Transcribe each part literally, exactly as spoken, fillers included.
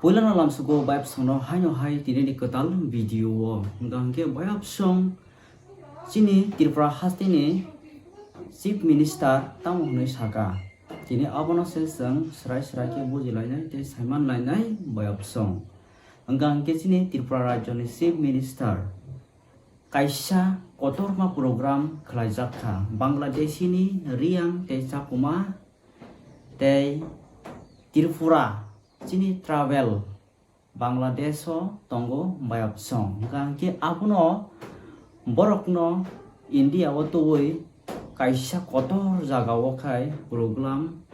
Puilano lamsugo bayapsongno haino hai tinini kwtal video o. Hwnkha hwnkhe bayapsong chini Tripura hasteni Chief Minister tamo hwnwi saka. Tini abono se chwng swrai swrai khe bujilainai tei saimanlainai bayapsong. Hwnkha hwnkhe chini Tripura rajyoni Chief Minister kaisa kotorma program khwlaijak kha. Bangladeshini Riyang tei Chakuma tei Tripura chini travel Bangladesh o tongo bayapsong. Hwnkha hwnkhe abono borokno India o tubui kaisa kotor jaga o khai program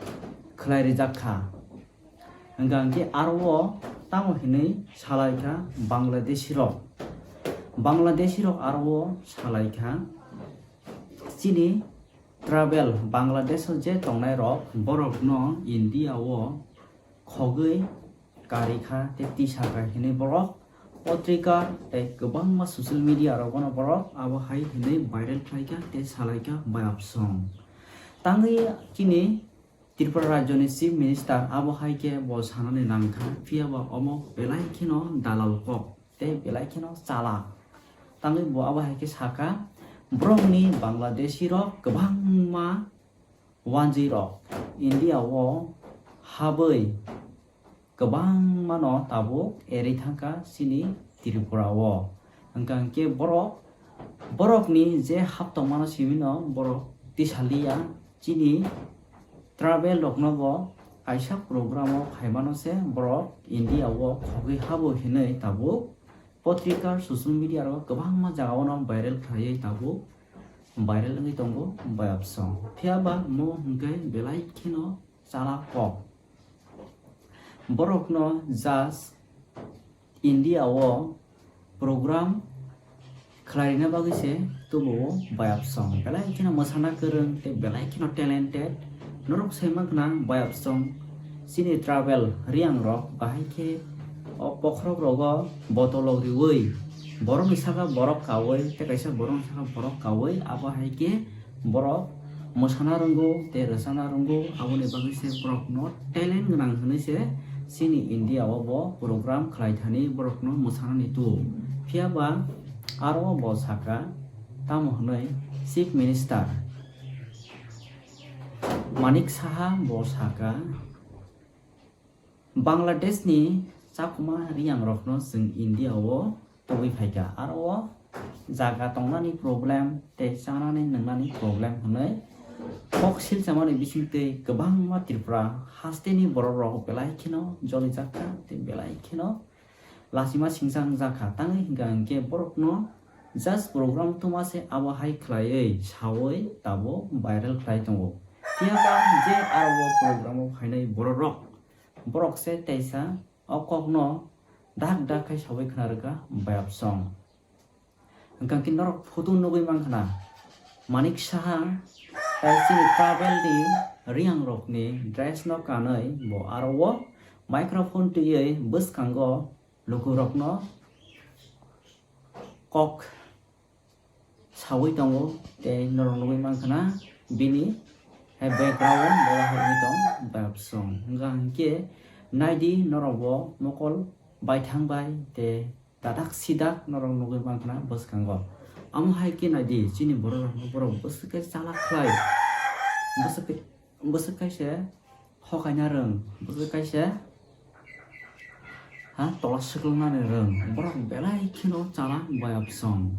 khwlai rijak kha. Hwnkha hwnkhe aro o tamo hinwi salai kha Bangladeshi rok. Bangladeshi rok aro o salai kha chini travel Bangladesh o je tongnai rok borokno India o khogwi kari kha tei tisa kha hinwi borok potrika tei kwbangma social media rogono borok abo hai hinwi viral khlai kha tei salai kha bayapsong. Tangwi chini Tripura rajyoni Chief Minister abo hai khe bo sanani nang kha, phiya ba omo belai kheno dalal kok tei belai kheno chalak. Tangwi bo abo hai khe saka, borokni Bangladeshi rok kwbangma wanjwi rok India o habwi kwbangmano tabuk erwi thangkha chini Tripura o. Hwnkha hwnkhe borok, borokni je hap tongmano simino borok tisaliya chini travel rokno bo kaisa program o phaimano se borok India o khogwi habo hinwi tabuk potrika social media rogo kwbangma jaga o no viral khlaiwi tabuk viral wngwi tongo bayapsong. Phiya ba mo hwnkhe belai kheno chalak kok. Borokno just India o program khlairina bagwi se tubuo bayapsong. Belai kheno mwsana kwrwng tei belai kheno talented. Norok sai mankha bayapsong chini travel Riyang rok bahai khe o bokhorok rogo botolok riwi borokni saka borok kawi tei kaisa borokni saka borok kawi abo hai khe borok mwsana rwngo tei rwchapna rwngo, aboni bagwi se borokno talent gwnang hwnwi se chini India o bo program khlai thani borokno mwsanani tu. Phiya ba aro bo saka, tamo hwnwi Chief Minister Manik Saha bo saka, Bangladesh ni Chakma Riyang rokno chwng India o tubui phaikha. Aro o jaga tongnani problem tei chanani nwngnani problem hwnwi kok silchamani bisingtwi kwbangma Tripura hasteni borok rok belai kheno jolijakha tei belai kheno lachima singsa wngjakha. Tangwi hwnkha hwnkhe borokno just program tuma se abo hai khlaiwi sawi tabuk viral khlai tongo. Phiya ba je aro o program o phainai borok rok, borok se teisa o kokno dak dak khai sawi khna rwkha bayapsong. Hwnkha khe norok photo nugwi mankha na, Manik Saha tei chini travel ni Riyang rokni dress no kanwi bo aro o microphone twiwi bwskango lukurokno kok sawi tongo tei norok nugwi mankha na bini hai background o bola hai wngwi tong bayapsong. Hwnkha hwnkhe naidi norok bo mokol baithang bai tei dadak sidak norok nugwi mankha na bwskango. Amo hai khe naidi chini borok rok no borok bwswk khe chalak khlai bwswk khe bwswk kaisa thokaina rwng, bwswk kaisa ha tola swklangnani rwng, borok belai kheno chalak bayapsong.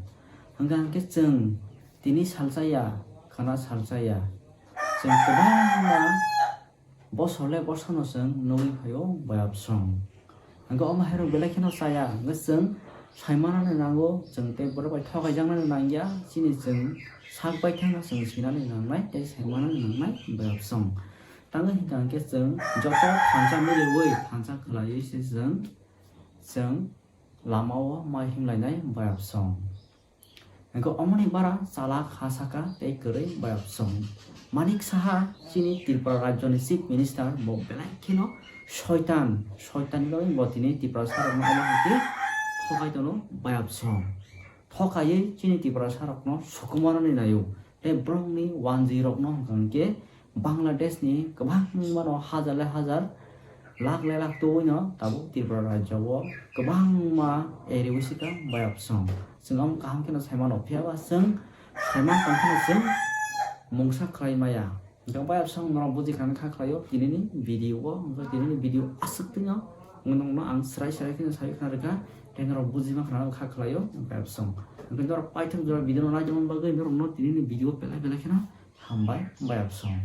Hwnkha hwnkhe chwng tini salsa ya, khwna salsa ya, chwng kwbangma bosor le bosorno chwng nugwi phaio bayapsong. Hwnkhe omo hairok belai kheno chaya, hwnkhe chwng saimanani nango, chwng tei borok bai thokaijaknani nangya, chini chwng sak baithangno chwng sinani nangnai tei saimanani nangnai bayapsong. Tangwi hwnkha hwnkhe chwng joto thansa miliwi thansa khwlaiwi se chwng, chwng lama o ma himlainai bayapsong. Hwnkhe omoni bara chalak ha saka tei kwrwi bayapsong. Manik Saha chini Tripura rajyoni Chief Minister bo belai kheno soitan, soitan ni bagwi bo tini Tiprasa rokno omo hai khe thokai tono bayapsong. Thokaiwi chini Tiprasa rokno sukumarani naio. Tei borokni wanjwi rokno hwnkha hwnkhe Bangladesh ni kwbangma no hajar le hajar Lakh le lakh tubuino tabuk Tripura rajyo o kwbangma area o sika bayapsong. Chwng omo kaham kheno saimano, phiyaba chwng saiman tong kheno chwng mungsa khlai maya. Hwnkhe bayapsong norok buji khna kha khlaio tinini video o, hwnkhe tinini video aswk twino nokno ang srai srai kheno sai khna rwkha, tei norok buji ma khna kha khlaio bayapsong. Hwnkhe norok paithak jora video no naitongma bagwi norokno tinini video belai belai kheno hambai bayapsong.